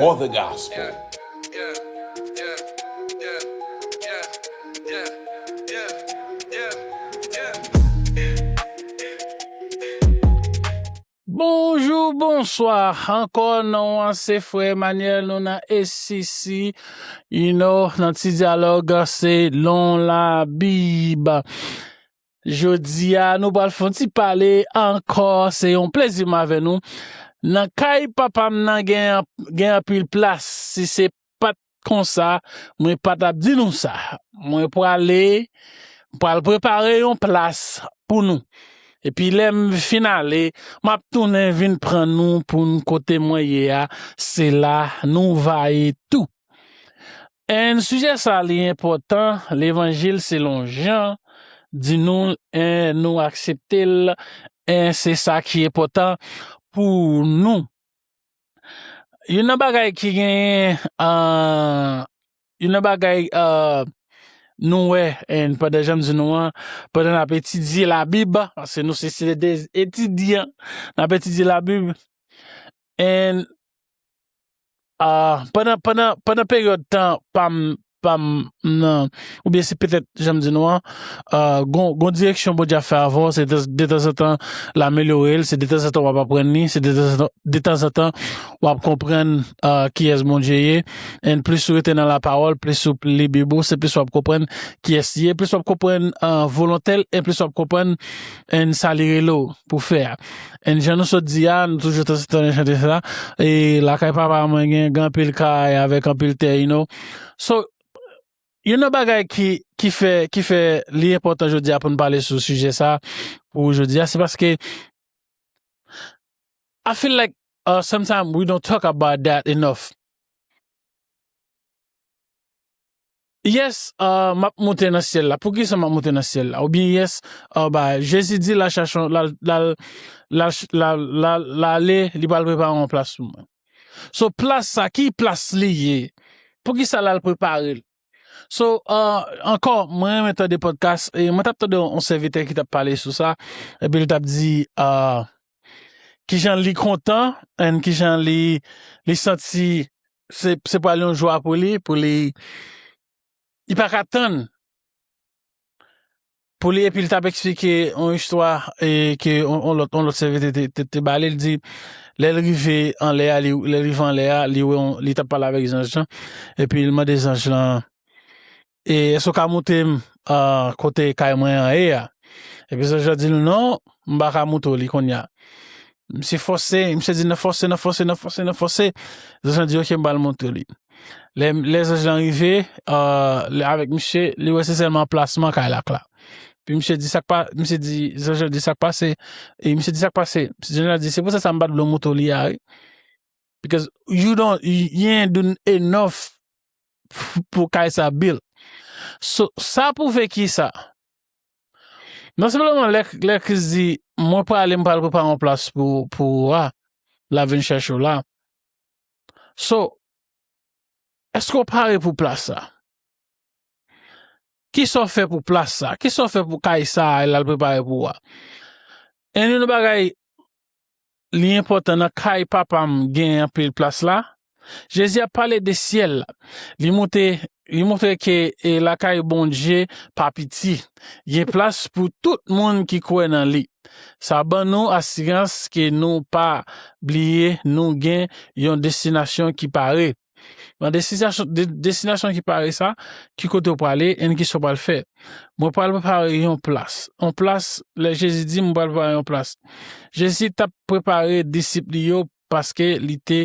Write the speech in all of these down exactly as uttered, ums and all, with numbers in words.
or the gospel. Bonjou, bonswa. Ankò, non an se frè Emmanuel, nou nan A C C, you know, nan ti dyalòg selon Labib. Jodi a, nou pral fè yon ti pale ankò, se yon plezi m avè nou. Nan kay papa m nan gen, gen anpil plas, si se pa t konsa, mwen pa t ap di nou sa. Mwen prale, m pral prepare yon plas pou nou. Epi lè m fin ale, m ap tounen vin pran nou pou n kote mwen ye a, se la nou va ye tou. And sijè sa li enpòtan, levanjil selon Jan di nou, and nou aksepte l, and se sa ki enpòtan pou nou. Youn nan bagay ki genyen, uh, youn nan bagay uh, nou wè, and pandan jan m di nou an, pandan n ap etidye Labib, paske nou se, se de etidyan, n ap etidye Labib, and uh, pandan, pandan, pandan peryòd tan pa m, pa m nan, oubyen se petèt, jan m di nou an, uh, gon, gon direksyon Bondye ap fè avè w, se de, detanzantan l amelyore l, se detanzantan w ap aprann li, se detanzantan, detanzantan w ap konprann uh, kiyès Bondye ye. And plis ou rete nan lapawòl, plis ou li Bib ou, se plis w ap konprann kiyès li ye, plis w ap konprann uh, volontè l, e plis w ap konprann and sa li rele w pou fè a. And jan nou sot di a, nou toujou t-, t-, tande chante sa. E lakay papa mwen gen, gen anpil kay avèk anpil tè, you know. So, youn nan bagay ki, ki fè, ki fè li enpòtan jodi a pou n pale sou sijè sa pou jodi a, se paske I feel like uh, sometimes we don't talk about that enough. Yes, uh, m ap monte nan syèl la. Poukisa m ap monte nan syèl la? Oubyen yes, uh, ba, Jezi di l al chache, l al, l al, l al, l al, l al, l ale, li pral prepare yon plas pou mwen. So, plas sa, ki plas li ye? Poukisa l al prepare l? So, uh, ankò, mwen renmen tande podcast, e mwen t ap tande yon sèvitè ki t ap pale sou sa, epi li t ap di, uh, kijan li kontan, and kijan li, li santi se, se pral yon jwa pou li, pou li, li pa ka tann pou li, epi li t ap eksplike yon istwa e ke yon, yon lòt, yon lòt sèvitè te, te, te ba li, li di, lè l rive anlè a, li, lè l rive anlè a, li wè yon, li t ap pale avèk zanj lan, epi l mande zanj lan, e èske w ka monte m uh, kote kay mwen an ye a? Epi zanj lan di l, non, m pa ka monte w li kounye a. Misye fòse, misye di nan fòse, nan fòse, nan fòse, nan fòse. Zanj lan di, oke, m pral monte w li. Lè, lè zanj lan rive, uh, lè, avèk misye, li wè se sèlman plasman kay la k la. Pi misye di sa k pa, misye di, zanj lan di sa k pase. E misye di sa k pase. Zanj lan di, se pou sa sa m pa t vle w monte w li a, wi. Because you don't, you ain't doing enough pou kay sa build. So, sa pwouve ki sa? Non sèlman lè, lè Kris di, mwen prale, m pral prepare yon plas pou, pou ou a, l ap vin chèche w la. So, èske w pare pou plas sa? Kisa w fè pou plas sa? Kisa w fè pou kay sa a l al prepare pou ou a? And yon bagay li enpòtan nan kay papa m gen anpil plas la. Jezi ap pale de syèl la. Li montre, li montre ke e, lakay Bondye pa piti. Gen plas pou tout moun ki kwè nan li. Sa ban nou asirans ke nou pa bliye nou gen yon destinasyon ki pare. Nan destinasyon, de, destinasyon ki pare sa, ki kote w prale, and ki sa w pral fè. Mwen pral prepare yon plas. Yon plas, lè Jezi di, mwen pral prepare yon plas. Jezi t ap prepare disip li yo paske li te,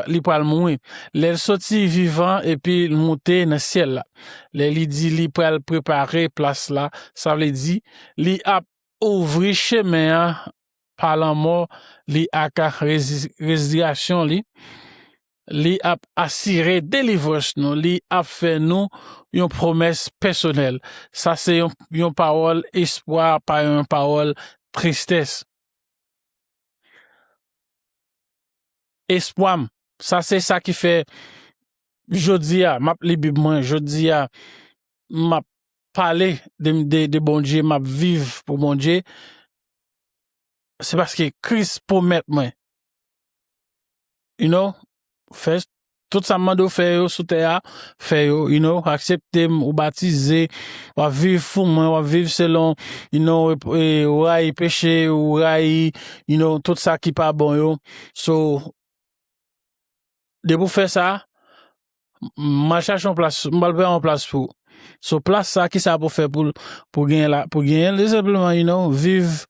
li pral mouri. Lè l soti vivan epi l monte nan syèl la. Lè li di li pral prepare plas la, sa vle di, li ap ouvri chemen an pa lanmò li ak rezi-, rezirèksyon li. Li ap asire delivrans nou. Li ap fè nou yon pwomès pèsonèl. Sa se yon, yon pawòl espwa, pa yon pawòl tristès. Espwa m. Sa se sa ki fè jodi a, m ap li Bib mwen, jodi a, m ap pale de, de, de Bondye, m ap viv pou Bondye. Se paske Kris pwomèt mwen. You know, first, Tout sa m mande w fè yo sou tè a, fè yo, you know, aksepte m, ou batize, w ap viv pou mwen, w ap viv selon, you know, e, e, ou rayi peche, ou rayi, you know, tout sa ki pa bon yo. So, depi w fè sa, m al chache yon plas, m pral prepare yon plas pou ou. So, plas sa, ki sa pou fè pou, pou genyen la, pou genyen l, se senpleman, you know, viv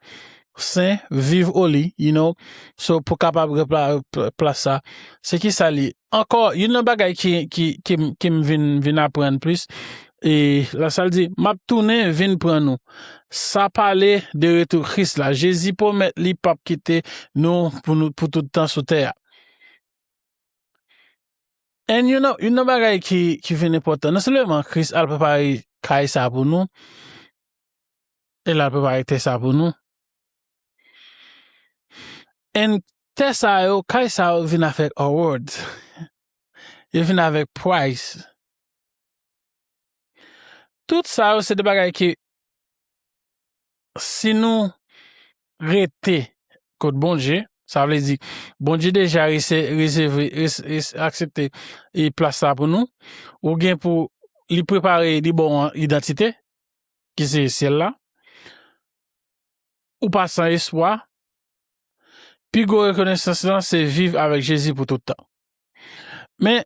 sen, viv oli, you know. So, pou kapab gen pla-, pla-, plas sa. Se ki sa li ye? Ankò, youn nan bagay ki, ki, ki, m- ki m vin, vin aprann plis, e la sa l di, m ap tounen vin pran nou. Sa pale de retou Kris la. Jezi pwomèt li p ap kite nou pou, nou pou tout tan sou tè a. And you know, youn nan bagay ki, ki vin enpòtan, non sèlman Kris al prepare kay sa pou nou, e l al prepare tè sa pou nou. And tè sa yo, kay sa yo vin avèk awards. Yo vin avèk prize. Tout sa yo, se de bagay ke si nou rete kot Bondye, sa vle di, Bondye deja rese-, resevre-, res-, res-, aksepte e plas la pou nou, ou gen pou li prepare, li ba w yon idantite, ki se syèl la. Ou pa san espwa. Pi gwo rekonesans lan, se viv avèk Jezi pou tout tan. Men,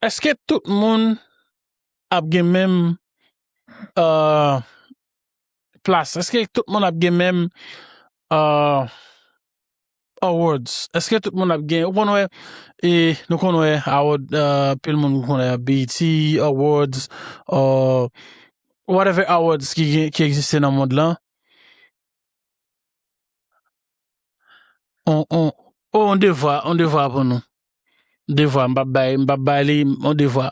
èske tout moun ap gen menm, euh, plas? Èske tout moun ap gen menm, euh, awards? Èske tout moun ap gen? Ou konn wè, e, nou konn wè award, euh, pil moun konn wè B E T Awards, euh, whatever awards ki gen, ki egziste nan mond lan. On, on, on devwa, on devwa pou nou. Devwa, m p ap bay, m p ap bay li, on devwa.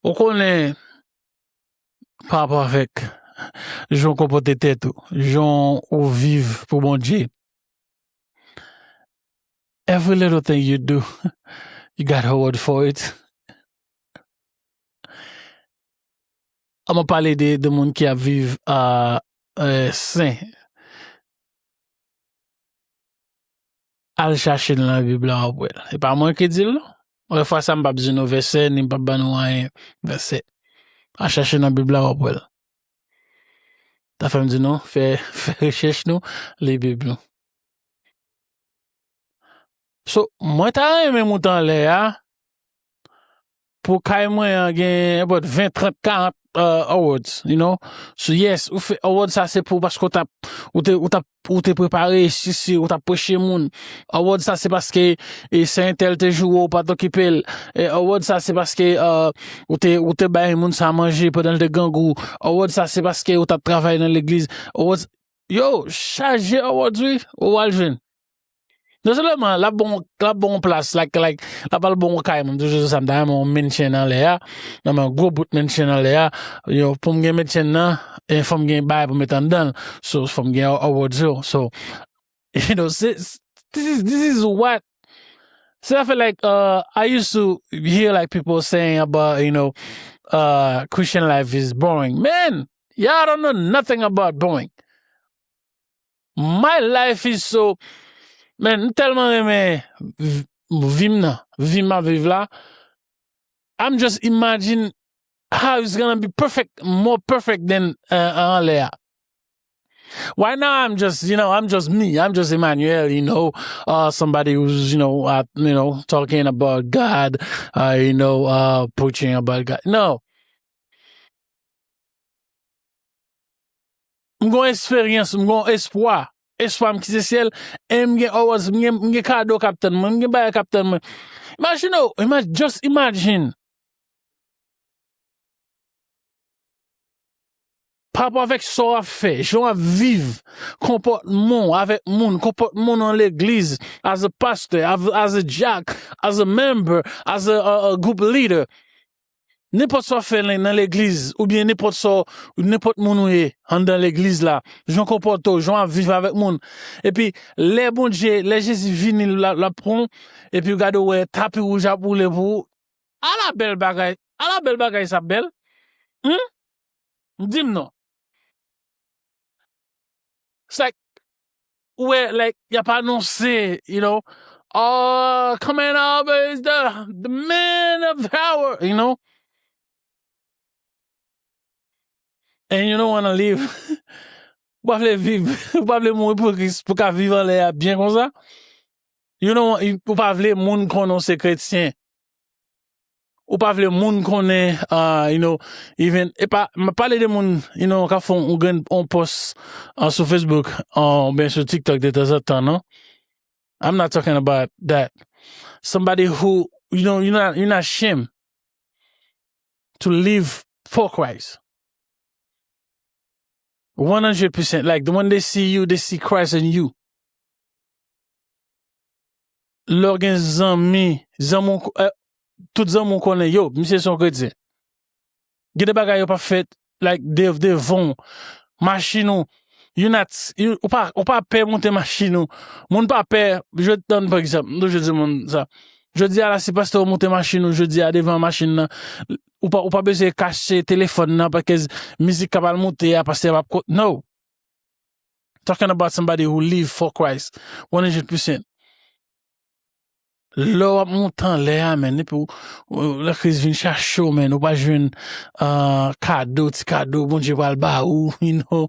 Ou konnen, pa rapò avèk jan w konpòte tèt ou, jan w viv pou Bondye. Every little thing you do, you got a word for it. An m ap pale de, de moun ki ap viv a, euh, sen. Al chache l nan Bib la, w ap wè l. E pa mwen ki di l, non. Lòt fwa sa, m p ap di nou vèsè, ni m p ap ban nou anyen vèsè. Al chache nan Bib la, w ap wè l. Sa fè m di nou, fè, fè rechèch nou, li Bib nou. So, mwen ta renmen moute anlè a, pou kay mwen an gen about ven, trant, karant, euh, awards, you know. So, yes, ou fè award sa se pou paske w t ap, ou te, ou t ap, ou te prepare, si, si, ou t ap preche moun. Award sa se paske, e, sè entèl te joure w, ou pa t okipe l. E, award sa se paske, euh, ou te, ou te bay moun sa manje pandan l te grangou. Award sa se paske ou t ap travay nan legliz. Award, yo, chaje awards wi, ou al jwenn. Non sèlman l ap bon, l ap bon plas, like, like, l ap al bon kay, mwen toujou di sa, m ta renmen yon mansion anlè a, nan men gwo bout mansion anlè a, yo, pou m gen mansion nan, e fò m gen bagay pou m met anndan l, so, fò m gen awards yo, so, you know, se, this is, this is what, se sa fè, like, uh, I used to hear, like, people saying about, you know, uh, Christian life is boring. Man, y'all don't know nothing about boring. My life is so, man, m tèlman renmen vi m nan, vi m ap viv la. I'm just imagine how it's gonna be perfect, more perfect than, uh, anlè a. Right now, I'm just, you know, I'm just me. I'm just Emmanuel, you know, uh, somebody who's, you know, uh, you know, talking about God, uh, you know, uh, preaching about God. No. M gon esperyans, m gon espwa. Espwa m ki se syèl, e m gen awards, m gen, m gen kado k ap tann mwen, m gen bagay k ap tann mwen. Imagine, oh, imag-, just imagine. Pa rapò avèk sa w ap fè, jan w ap viv, konpòtman w avèk moun, konpòtman w nan legliz, as a pastor, as, as a jack, as a member, as a, a, a group leader. Nenpòt sa w ap fè nan, nan legliz, oubyen nenpòt sa w, nenpòt moun ou ye anndan legliz la, jan w konpòte w, jan w ap viv avèk moun. Epi, lè Bondye, lè Jezi vini, l ap, l ap pran w, epi w gade w wè tapi wouj ap woule pou ou. Ala bèl bagay, ala bèl bagay sa ap bèl. Hmm? Di m non. It's like, ou wè, like, y ap anonse, you know, all coming over is the, the man of power, you know? And you don't want to live. Ou pa vle viv, ou pa vle mouri pou Kris, pou ka viv anlè a byen konsa. You know, ou pa vle moun konnen w se kretyen. Ou pa vle moun konnen, uh, you know, even, e pa, m ap pale de moun, you know, ka fè yon grenn, yon post, uh, sou Facebook, uh, oubyen sou TikTok de tanzantan, non? I'm not talking about that. Somebody who, you know, you're not, you're not ashamed to live for Christ. One hundred percent. Like, when they see you, they see Christ in you. Lè w gen zanmi, zanmi w, eh, tout zanmi w konnen, yo, misye se yon kretyen. Gen de bagay yo pa fèt, like, de, devan w. Machin ou, you not, you, ou pa, ou pa pè monte machin ou. Moun pa pè, je donn, pa egzanp, m toujou di moun sa. Jodi a la, si pastè ou monte machin ou, jodi a, devan machin nan, ou pa, ou pa bezwen kache telefòn nan, paske mizik k ap al monte a, pastè a p ap ko-, no. Talking about somebody who live for Christ, one hundred percent. Lè w ap monte anlè a, man, epi w, w, Lakris vin chache w, man, ou pa jwenn, ah, kado, ti kado Bondye pral ba ou, you know.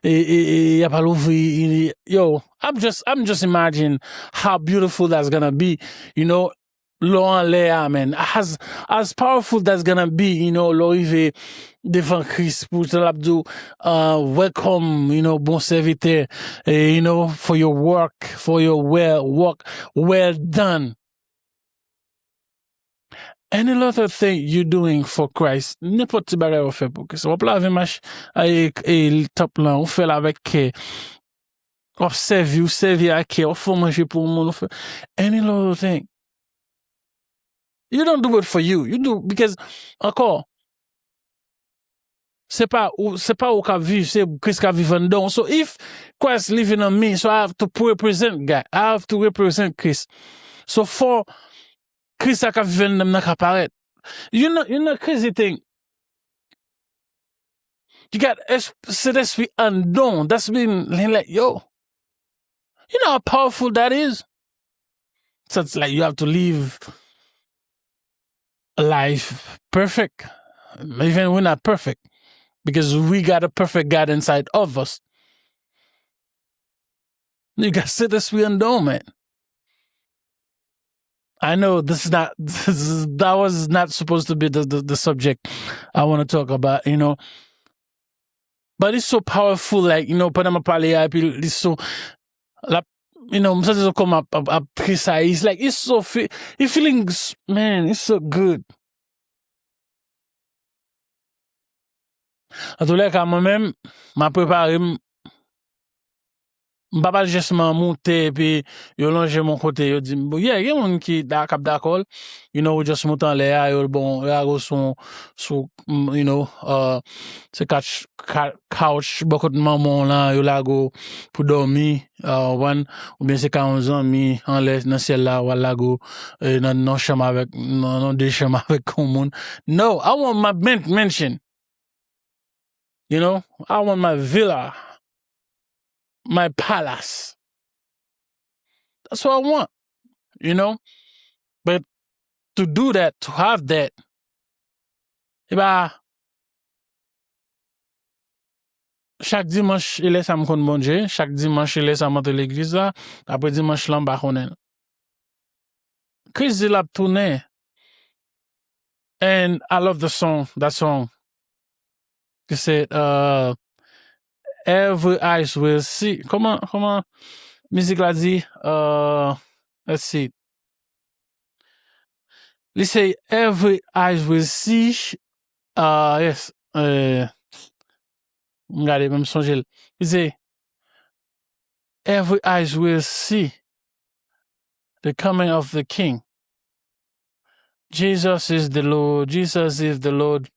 E, e, e, y ap al ouvri, e, yo, I'm just, I'm just imagine how beautiful that's gonna be, you know. Lè w anlè a, man. As, as powerful that's gonna be, you know, lè w rive devan Kris pou l ap di w, uh, welcome, you know, bon sèvitè, eh, you know, for your work, for your well, work well done. Any little thing you doing for Christ, nenpòt ti bagay w fè pou Kris. W ap lave mach, e, e, tanp lan, ou fè l avèk kè. W ap sèvi, ou sèvi ak kè, w ap fè manje pou yon moun, ou fè any little thing. You don't do it for you. You do because, ankò, se pa ou, se pa ou k ap viv, se Kris k ap viv anndan w. So if Christ living on me, so I have to represent God. I have to represent Christ. So fò Kris sa k ap viv anndan m nan ka parèt. You know, you know crazy thing. You got es-, Sentespri anndan w. That's mean, like, yo, you know how powerful that is? So it's like you have to live a life perfect. Even we're not perfect because we got a perfect God inside of us. You got Sentespri anndan w, man. I know this is not, this is, that was not supposed to be the, the, the subject I want to talk about, you know. But it's so powerful, like, you know, pandan m ap pale a, epi li so, la, you know, m santi se kòm ap, ap, ap tresayi. It's like, it's so fe-, it feeling s-, man, it's so good. Antoulèka, mwen menm, m ap prepare m. M pa pral jès man moute, epi yo lonje m yon kote, yo di m, bon, yeah, gen moun ki da-, k ap dakò l. You know, ou just moute anlè a, yo bon, yo lage w sou, sou, mm, you know, uh, se couch, ka-, couch, bò kot manman w lan, yo lage w pou dòmi, uh, ou konprann? Oubyen se ka yon zanmi anlè nan syèl la, w al lage w, eh, nan, nan chanm avèk, nan, nan de chanm avèk yon moun. No, I want my man-, mansion. You know, I want my villa, my palace. That's what I want, you know? But to do that, to have that, e pa chak dimanch, e lè sa m konn Bondye, chak dimanch, e lè sa m antre legliz la, apre dimanch lan, m pa konnen l. Kris di l ap tounen. And I love the song, that song. Ki se, uh, Every Eyes Will See. Kòman, kòman mizik la di? Uh, let's see. Li se Every Eyes Will See. Uh, yes. Uh, m gade, men m sonje l. Li se, Every eyes will see the coming of the King. Jesus is the Lord. Jesus is the Lord.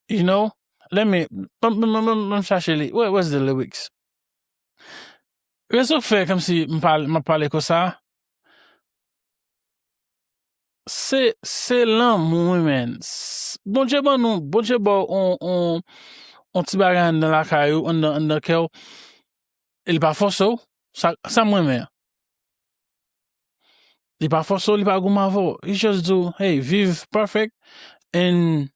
You know, let me, ban m, ban m, ban m, ban m chache li. Where, where's the lyrics? Rezon k fè kòmsi m pale, m ap pale konsa, se, se lanmou, wi, man. S-, Bondye ban nou, Bondye ba w on, on, on ti bagay anndan lakay ou, anndan, anndan kè w. E li pa fòse w. Sa, sa m renmen an. Li pa fòse w, li pa goumen avè w. Li just di w, hey, viv perfect. And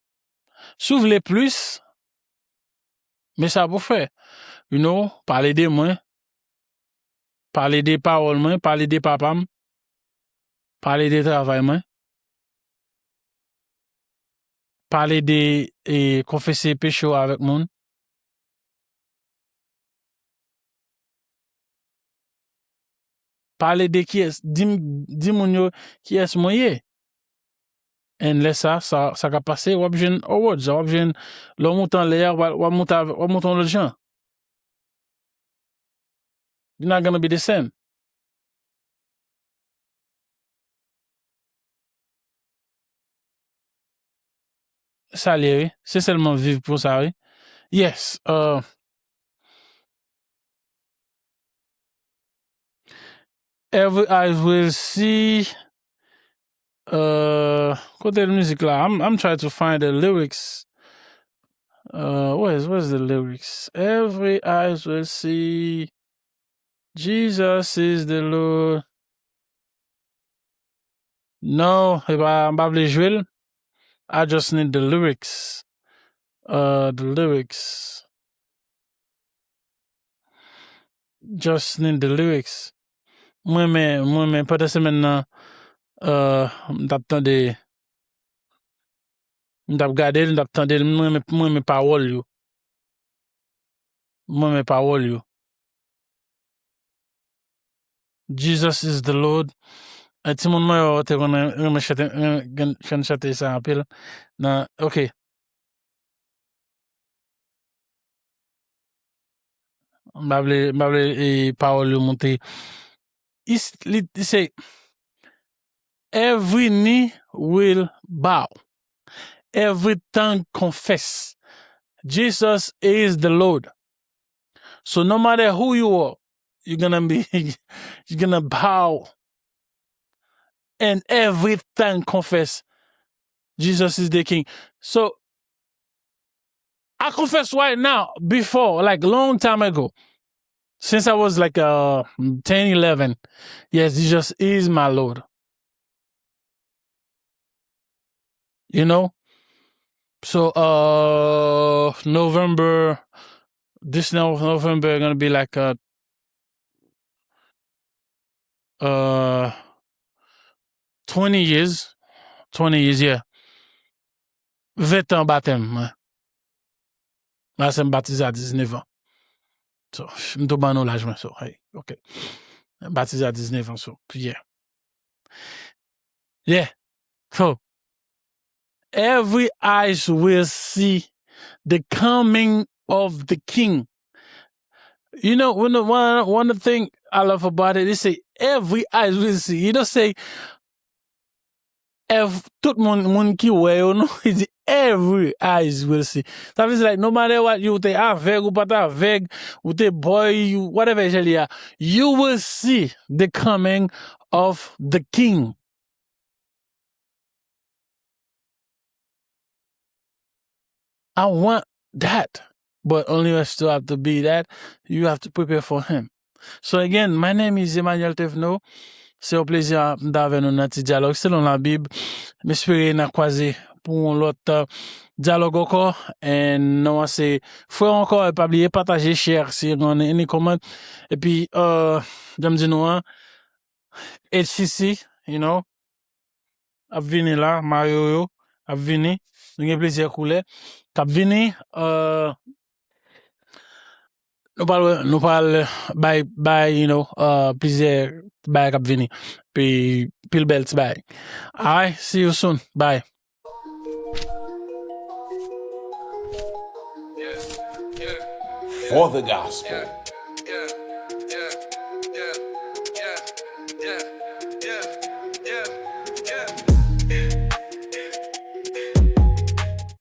si w vle plis, men sa pou fè. You know, pale de mwen. Pale de pawòl mwen, pale de papa m. Pale de travay mwen. Pale de, e, konfese peche w avèk moun. Pale de kiyès, di, di moun yo kiyès mwen ye. And lè sa, sa, sa ka pase, w ap jwenn awards, w ap jwenn, lè w monte anlè a, w ap, w ap monte avè, w ap monte yon lòt jan. You're not gonna be the same. Sa l ye, wi. Se sèlman viv pou sa, wi. Yes, uh, every eyes will see. Uh, kote mizik la? I'm, I'm trying to find the lyrics. Uh, where's, where's the lyrics? Every eyes will see Jesus is the Lord. No, e pa, m pa vle jwe l. I just need the lyrics. Uh, the lyrics. Just need the lyrics. Mwen men, mwen men, pandan semèn nan, uh, m t ap tande, m t ap gade l, m t ap tande l, mwen men, mwen men pawòl yo. Mwen men pawòl yo. Jesus is the Lord. E timoun mwen yo te konn renmen chante, renmen chante sa anpil. Nan, ok. M pa vle, m pa vle, e, pawòl yo monte. Is, li, li se, every knee will bow. Every tongue confess. Jesus is the Lord. So no matter who you are, you're gonna be, you're gonna bow. And every tongue confess Jesus is the King. So I confess right now, before, like, long time ago, since I was like, uh, ten, eleven, yes, Jesus is my Lord. You know? So, uh, November, this Nov-, November gonna be like, uh, uh, twenty years, twenty years, yeah. Ven tan batèm mwen. Mwen se m batize a diznèf an. So, m tou ban nou laj mwen, so, hey, ok. M batize a diznèf an, so, yeah. Yeah. So, every eyes will see the coming of the King. You know, when the, one, one of the thing I love about it, they say every eyes will see. You don't say ev-, tout moun, moun ki wè yo, non, li di every eyes will see. Sa vle di, like, no matter what, ou te avèg, ou pa t avèg, ou te boy, ou whatever jan li ye, you will see the coming of the King. I want that. But only you still have to be that. You have to prepare for him. So again, my name is Emmanuel Tevno. Se yon plezi m t avè nou nan ti dyalòg selon Labib. M espere n a kwaze pou yon lòt, uh, dyalòg ankò. And non, se frè ankò, e pa bliye pataje, share, si yon any comment. Epi, uh, jan m di nou an, H C C, you know, ap vini la, Mario yo ap vini. Nou gen plizyè koulè k ap vini. Uh, nou pral wè, nou pral bay, bay, you know, uh, plizyè bagay k ap vini. Pi, pil bèl ti bagay. Alright, see you soon. Bye. For the gospel.